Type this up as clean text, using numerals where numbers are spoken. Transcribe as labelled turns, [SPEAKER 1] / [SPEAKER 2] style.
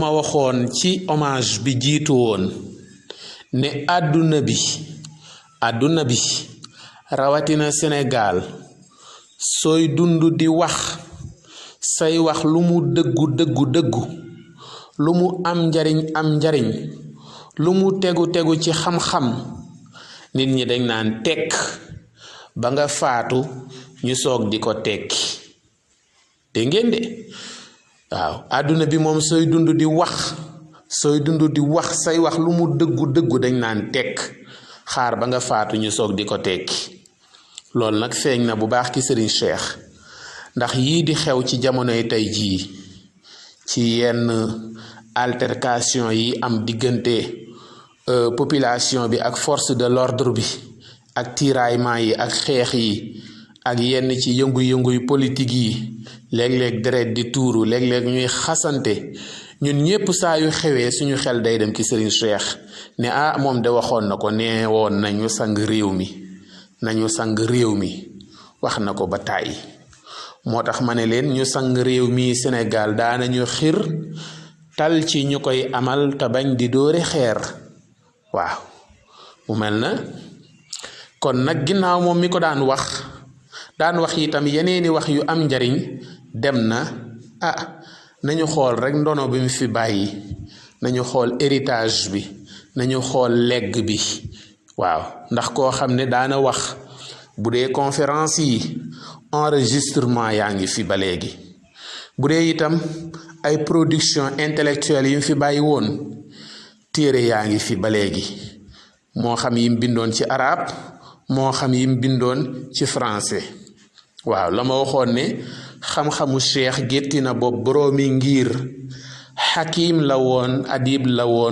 [SPEAKER 1] ma waxoon ci hommage bi jiitu woon ne àdduna bi rawatina Sénégal sooy dund di wax say wax lu mu dëggu lu mu am njariñ lu mu tegu ci xam-xam nit ñi dañ naan tekk ba nga faatu ñu soog di ko tekki te ngeen de waaw àdduna bi moom sooy dund di wax say wax lu mu dëggu dañ naan tekk xaar ba nga faatu ñu soog di ko tekki loolu nag feeñ na bu baax ci Serigne Cheikh ndax yii di xew ci jamonoy tey jii ci yenn altercation yi am diggante population bi ak force de l'ordre bi ak tiraillement yi ak xeex yi ak yenn ci yëngu-yënguy politique yi léeg-léeg deret di tuuru léeg-léeg ñuy xasante ñun ñépp saa yu xewee suñu xel day dem ci Serigne Cheikh ne moom de waxoon na ko nee woon nañu sang réew mi wax na ko ba tàyyi moo tax ma ne leen ñu sang réew mi Sénégal daanañu xir tal ci ñu koy amal te bañ di dóore xeer waaw mu mel na kon nag ginnaaw moom mi ko daan wax itam yeneeni wax yu am njariñ dem na nañu xool rek ndono bi mu fi bàyyi nañu xool héritage bi nañu xool legg bi waaw ndax koo xam ne daana wax bu dee conférence yi enregistrement yaa ngi fi ba léegi bu dee itam ay production intellectuelle yi mu fi bàyyi woon téere yaa ngi fi ba léegi moo xam yim bindoon ci arabe moo xam yim bindoon ci français waaw la ma waxoon ne xam-xamu cheikh gétti na bopp boroomi ngir xakim la woon adib la woon